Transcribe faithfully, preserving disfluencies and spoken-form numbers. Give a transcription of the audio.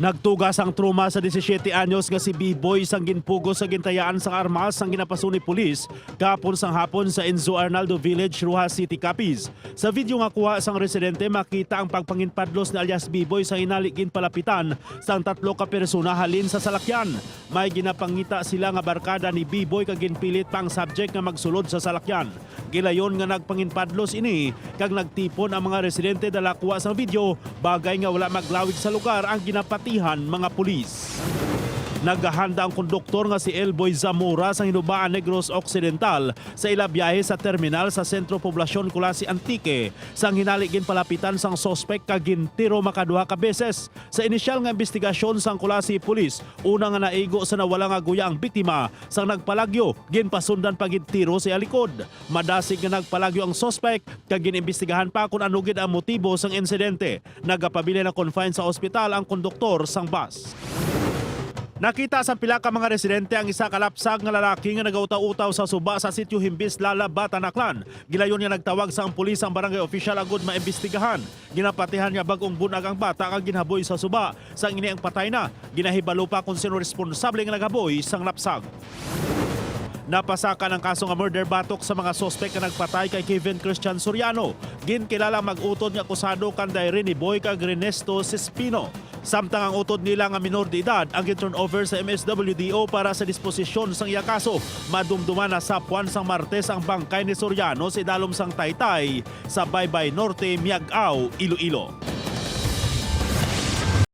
Nagtuga sang trauma sa disisiete anyos nga si B-Boy sang ginpugos sa gintayaan sang armas sang ginapaso ni pulis kahapon sang hapon sa Enzo Arnaldo Village, Roxas City, Capiz. Sa video nga kuha sang residente, makita ang pagpanginpadlos ni alias B-Boy sa hinali ginpalapitan sang tatlo ka persona halin sa salakyan. May ginapangita sila nga barkada ni B-Boy kag ginpilit pa ang subject nga magsulod sa salakyan. Gilayon nga nagpanginpadlos ini kag nagtipon ang mga residente dala kuha sang video, bagay nga wala maglawig sa lugar ang ginapatihan mga pulis. Naghahanda ang konduktor nga si Elboy Zamora sa Hinubaan, Negros Occidental, sa ila biyahe sa terminal sa Sentro Poblacion Culasi, Antique, sang hinali ginpalapitan sang suspek kag gintiro makaduha ka beses. Sa inisyal nga imbestigasyon sang Culasi Police, una nga naigo sa nawala nga guya ang biktima sang nagpalagyo, ginpasundan pa gid tiro sa iya likod. Madasig nga nagpalagyo ang suspek kag ginimbestigahan pa kon ano gid ang motibo sang insidente. Nagapabilin na confined sa ospital ang konduktor sang bus. Nakita sang pila ka mga residente ang isa ka lapsag nga lalaki nga nagautaw-utaw sa suba sa Sitio Himbis, Lala, Batan, Aklan. Gilayon nga nagtawag sang pulis ang barangay official agud maimbestigahan. Ginapatihan nga bag-ong bunag ang bata kag ginhaboy sa suba. Sang ini ang patay na, ginahibalo pa kon sino responsable nga naghaboy sang lapsag. Napasakan ang kaso nga murder batok sa mga suspek nga nagpatay kay Kevin Christian Soriano, ginkilala mag-utod nga akusado kanday Rene Boy kag Ernesto Sespino. Samtang ang utod nila nga minor de edad ang gin-turnover sa M S W D O para sa disposisyon sang iya kaso, madumduman na sa puwan sang Martes ang bangkay ni Soriano sa idalom sang taytay sa Baybay Norte, Miag-ao, Iloilo.